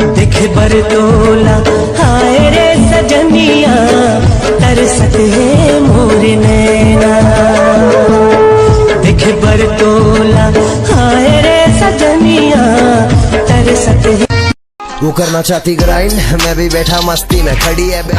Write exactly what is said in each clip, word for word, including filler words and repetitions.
देखे बर तोला, हाय रे सजनिया, तरसत हे मोर नैना। देखे बर तोला, हाय रे सजनिया, तरसत हे। वो करना चाहती ग्राइंड, मैं भी बैठा मस्ती में, खड़ी है बे-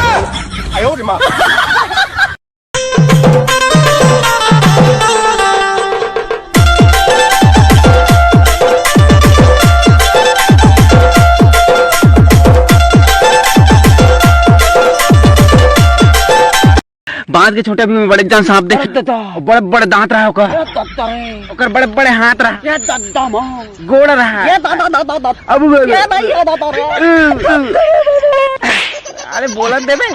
बांस के छोटे भी में बड़े जान सांप देख। अरे दादा। बड़े बड़े दांत रहा ओकर। अरे दादा रे। ओकर बड़े बड़े हाथ रहा। ये दादा माँ। गोड़ रहा। ये दादा, दादा, दादा। अब ये भाई, ये दादा रे। अरे बोलन देबे।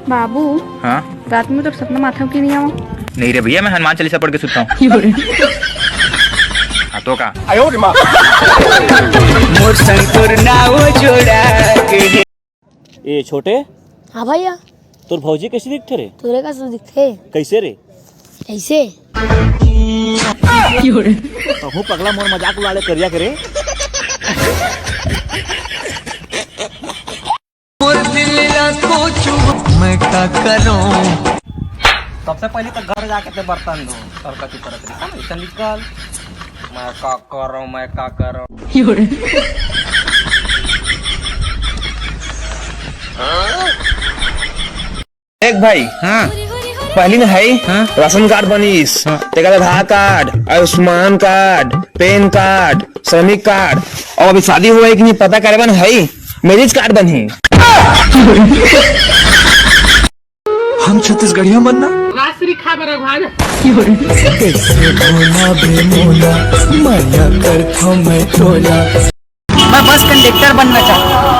बाबू, हाँ? रात में तो सपना माथा की नहीं आवा। नहीं रे भैया, मैं हनुमान चालीसा पढ़ के सुतता हूँ। हाँ, तो का? मोर संग तोर नाव जोड़ा के। ए छोटे, हाँ भैया। तोर भौजी कैसे दिखथे रे? तोरे का से दिखथे? कैसे रे? कैसे? तहूँ पगला मोर मजाक उड़ाले करिया करे। मोर दिल ला सोचू, मैं का करूं? सबसे पहले तो घर जाके ते बर्तन धो, और कथी करत रही, समझ? तो निकल। मैं का करूं, मैं का करूं? देख भाई, हाँ। पहली न है हाँ। राशन कार्ड बनिस, हाँ। तेकर बाद Aadhaar card, Ayushman card, PAN card, श्रमिक कार्ड, और अभी शादी हुआ है कि नहीं पता करे बर है, मैरिज कार्ड बनही। हम छत्तीसगढ़िया मन ना। राजश्री खा बर भाग। कैसे भोला बे मोला, माया करथो मैं तोला। मैं बस कंडक्टर बनना चाहता हूँ।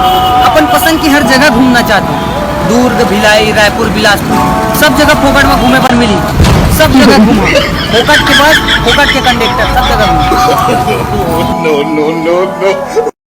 अपन पसंद की हर जगह घूमना चाहता हूँ। दुर्ग, भिलाई, रायपुर, बिलासपुर, सब जगह फोकट में घूमे बर मिली। सब जगह घूमो। फोकट के बस, फोकट के कंडक्टर, सब जगह घूमो। No, no, no, no.